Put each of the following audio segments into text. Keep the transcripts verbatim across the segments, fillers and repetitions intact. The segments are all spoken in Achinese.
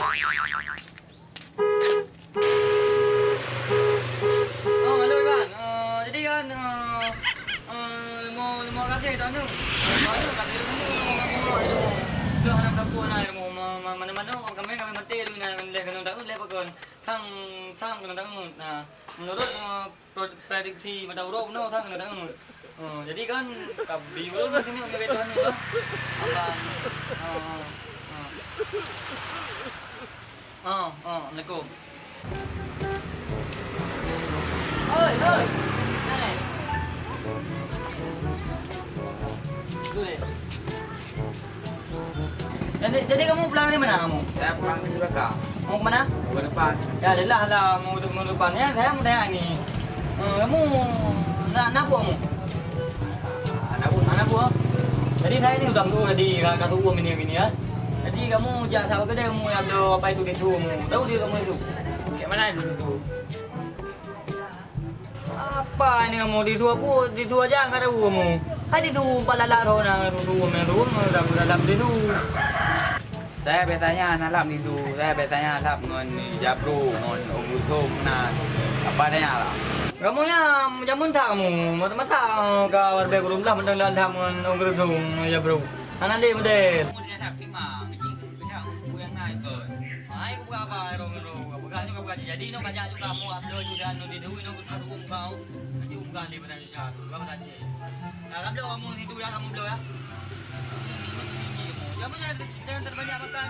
Oh, halo Iban. Eh, jadi kan, eh, eh, leumo, leumo gaséh tu anu. Leumo anu, gaséh leumo, leumo gaséh leumo. Dah hana dapur na leumo, ma-, ma-, mana-mana kami, kami mati tu na, leh kena takut, leh pakon. Sang, sang kena takut. Nah, menurut, eh, pro-, prediksi mata uroe bunoe sang kena takut. Oh, jadi kan, ka bi ulôn di sini, udah betul ni, Bang. Abang. Oh, oh, oh. Oh, oh, assalamualaikum. Oi, oi. Hai. Oi. Jadi, jadi kamu pulang dari mana kamu? Saya pulang dari belakang. Mau ke mana? Ke depan. Ya, adalah lah, mau ke, mau ke depan. Ya, saya mau tanya ni. Eh, kamu nak, nak apa kamu? Anak buah. Anak buah. Jadi saya ni udah tahu tadi, ka, ka tahu ini, ini ya. Jadi kamu jak sahabat kedai, kamu ada apa itu, itu kamu. Tahu dia kamu itu? Kayak mana itu, itu? Apa ini kamu, di dua bu-, di dua aja angkat tahu kamu. Hai di dua empat lalak roh na, dua, dua, dua, dua, dalam, dalam di dua. Saya biasanya nalap di dua, saya biasanya lap ngon Jabro, ngon Ong Gultom, nah, apa adanya lah. Kamu ya, jamun tak kamu, masa-masa ka warbe kurung lah, mentang dah lap ngon Ong Gultom, ngon Jabro. Anak dek model. Kamu dia tak terima, ngejing tu, dia yang naik kot. Hai, aku buka apa, Rom, Rom, buka juga, buka jadi, no, kajak juga, mau upload juga, no, di dua, no, aku buka, aku buka, aku buka, dia pada Nah, ka bloe kamu situ ya, kamu bloe ya. Kamu jangan, jangan terbanyak makan.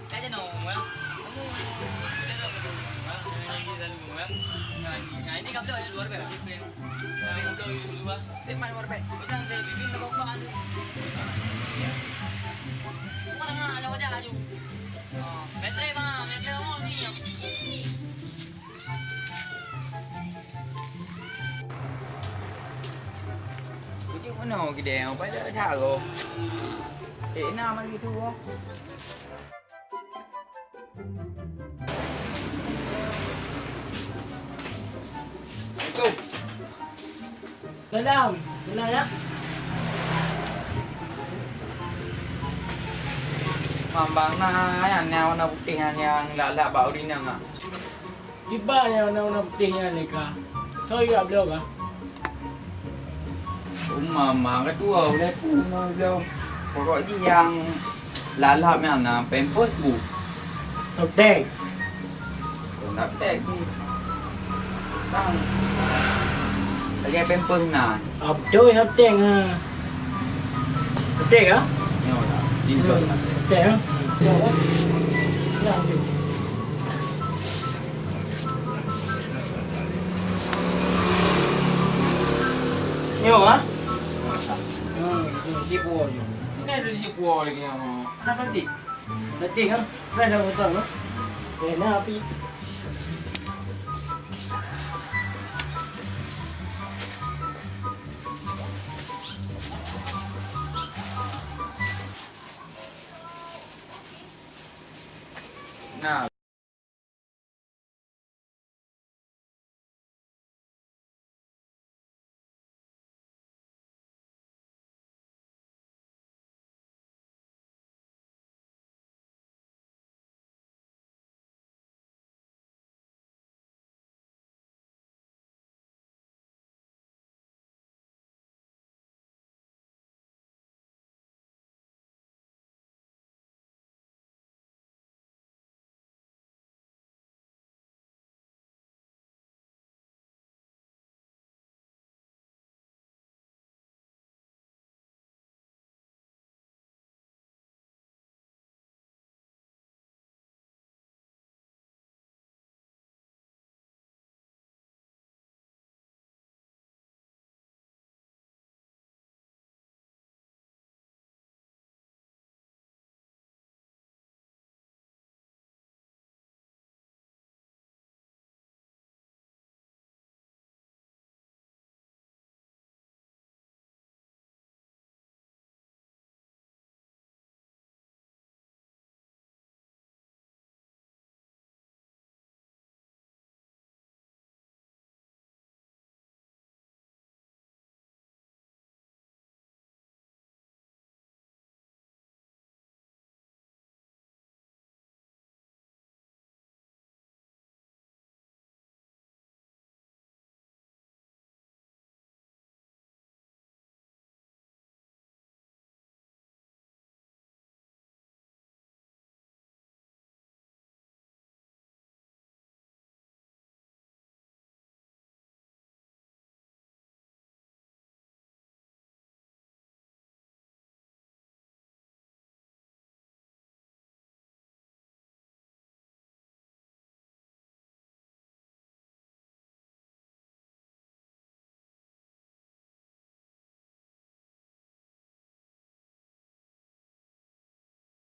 Tak jenuh ya. Kamu nah, ini ka bloe ya, luar biasa. Nah, ini bloe dulu ah. Teman luar biasa. Jangan saya bikin terlupa tu. Bukan nak ada wajah laju. Oh, baterai bang, baterai kamu ni. Uji mana gede pada dah lo. Eh, nama gitu. Assalamualaikum. Salam, kenal ya? Mambang na nyan, nyang warna putih nyan, nyang lak-lak bak urinang ah. Kiban nyang warna-warna putih nyan lé ka. Soe jak bloe ka? Uma ma keudua uleh pu ma bloe. Pokok jih nyang lak-lak nyan na pampers bu. Softtek. Softtek ni. Tang. Lagèe pampers na. Ah, beutôi softtek ha. Softtek ha? Nyoe na. Softtek ha? Nyoe ha? Hmm, hmm, cipo nyoe. Kan ada cipo lagi ha. Kenapa tadi? Letih kan? Kan dah betul kan? Eh, nah api. Nah.